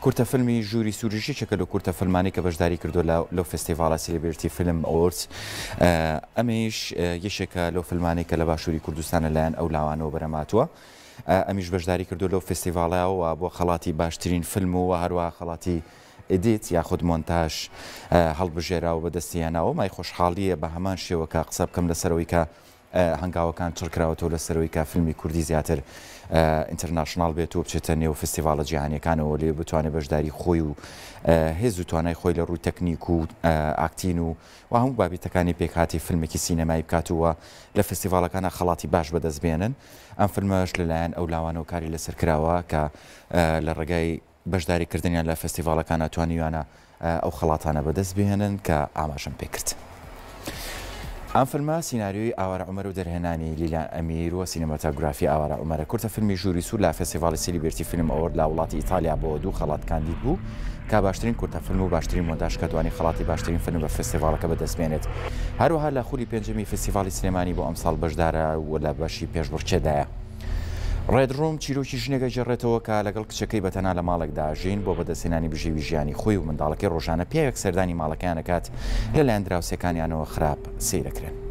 کورتە فیلمی ژووری سووریش یەکێکە لەو کورتە فیلمانەی کە بەشداری کردووە لە لەو فێستیڤاڵە Celebrity Film Awards. ئەمەیش یەکێکە لەو فیلمانەی کە لە باشووری کوردستان لەلایەن ئەو لاوانەوە بەرهەمهاتووە. ئەمیش بەشداری کردووە لەو فێستیڤاڵە و بۆ خەڵاتی باشترین فیلم و هەروەها خەڵاتی edit یاخود مۆنتاژ هەڵبژێرا و بەدەستی هێناوە. مای خۆشحاڵییە بە هەمان شێوە کە قسە بکەم لەسەر ئەوەی کە هەنگاوەکان چڕکراوەتەوە لەسەرەوەی کە فیلمی کوردی زیاتر international بێت و بچێتە نێو فستیڤاڵە جیهانیەکانەوە لێ بتوانێت بەشداری خۆی و هێز و توانای خۆی لە ڕووی تەکنیک و acting و و هەموو بابەتەکانی پێکهاتی فیلمێکی سینەمایی بکات و لە فستیڤاڵەکانە خەڵاتی باش بەدەست بێنن. ئەم فیلمەش لەلایەن ئەو لاوانەوە کاری لەسەر کراوە کە لە ڕێگای بەشداریکردنیان لە فێستیڤاڵەکانا توانیویانە ئەو خەڵاتانە بەدەست بهێنن کە ئاماژەم پێکرد. ئەم فیلمە سیناریۆی ئاوارە عومەر و دەرهێنانی لیلان ئەمیر و سینەماتاگرافی ئاوارە عومەرە. کورتە فیلمی ژووری سوور لە فێستیڤاڵی Celebrity Film Award لە وڵاتی ئیتالیا بۆ دوو خەڵات کاندید بوو کە باشترین کورتە فیلم و باشترین مۆنتاژ کە توانی خەڵاتی باشترین فیلم بە فێستیڤاڵەکە بەدەست بێنێت. هەروەها لە خولی پێنجەمی فێستیڤاڵی سلێمانی بۆ ئەمساڵ بەشدارە و لە بەشی پێشبڕکێدایە. Red Room چیرۆکی ژنێک ئەگێڕێتەوە کە لەگەڵ کچەکەی بە تەنها لە ماڵێکدا ئەژین، بۆ بەدەستهێنانی بژێوی ژیانی خۆی و منداڵەکەی ڕۆژانە پیاوێک سەردانی ماڵەکەیان ئەکات، لەلایەن دراوسێکانیانەوە خراپ سەیرەکرێن.